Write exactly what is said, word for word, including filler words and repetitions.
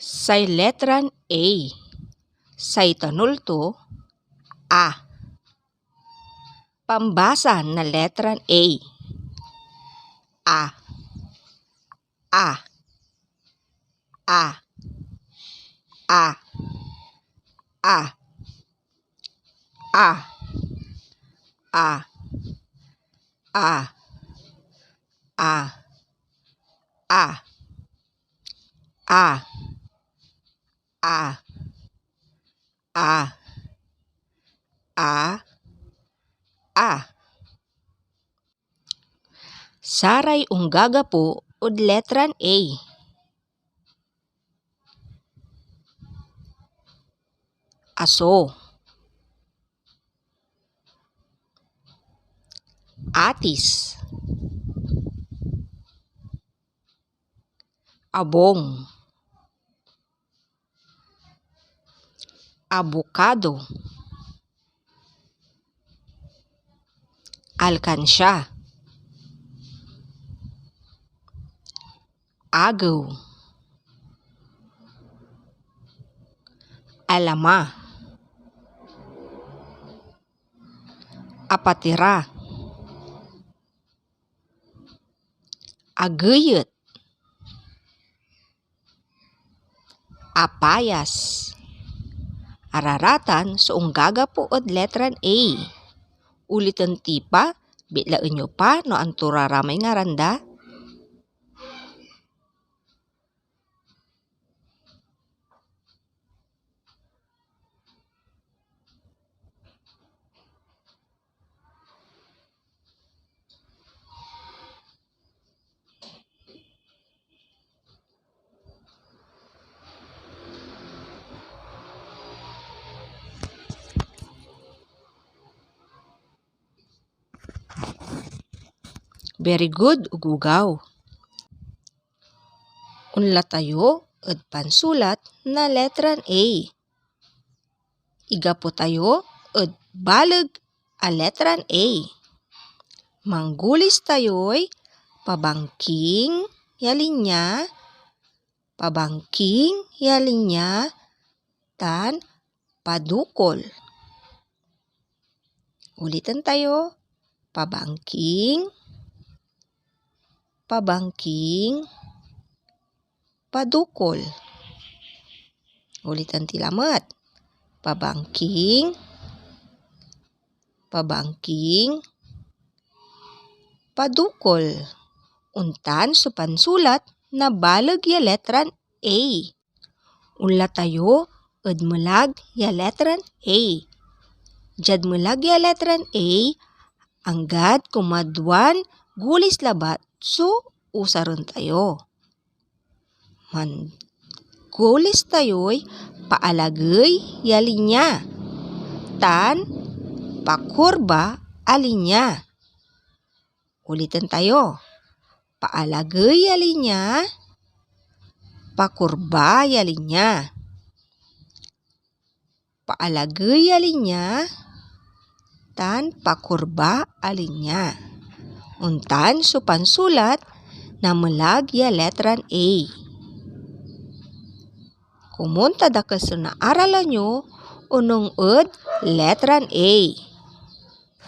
Say letran A. Say tanol to, A. Pambasa na letran A. A. A. A. A. A. A. A. A. A. A. A. A. A. A. A. Saray onggagapo ed letran A. Aso. Atis. Abong. Abokado. Alkansya. Agew. Alama. Apatira. Ageyet. Apayas. Araratan so onggagapo ed letran A. Uliten ti pa, bitlaen yo pa no anto ra ramay ngaran da. Very good, ogogaw. Onla tayo ed pansulat na letran A. Igapo tayo ed baleg a letran A. Manggulis tayoy pabangking ya linya, pabangking ya linya, tan padukol. Uliten tayo, pabangking, pabangking, padukol. Uliten ti lamet, pabangking, pabangking, padukol. Ontan so pansulat na baleg ya letran A. Onla tayo ed melag ya letran A. Diad melag ya letran A, anggad kumaduan gulis labat so usaren tayo. Mangulis tayoy paalagey ya linya tan pakurba a linya. Uliten tayo. Paalagey ya linya, pakurba ya linya. Paalagey ya linya, tan pakurba a linya. Ontan so pansulat na melag ya letran A. Komon ta dakel so naaralan yo onung ed letran A.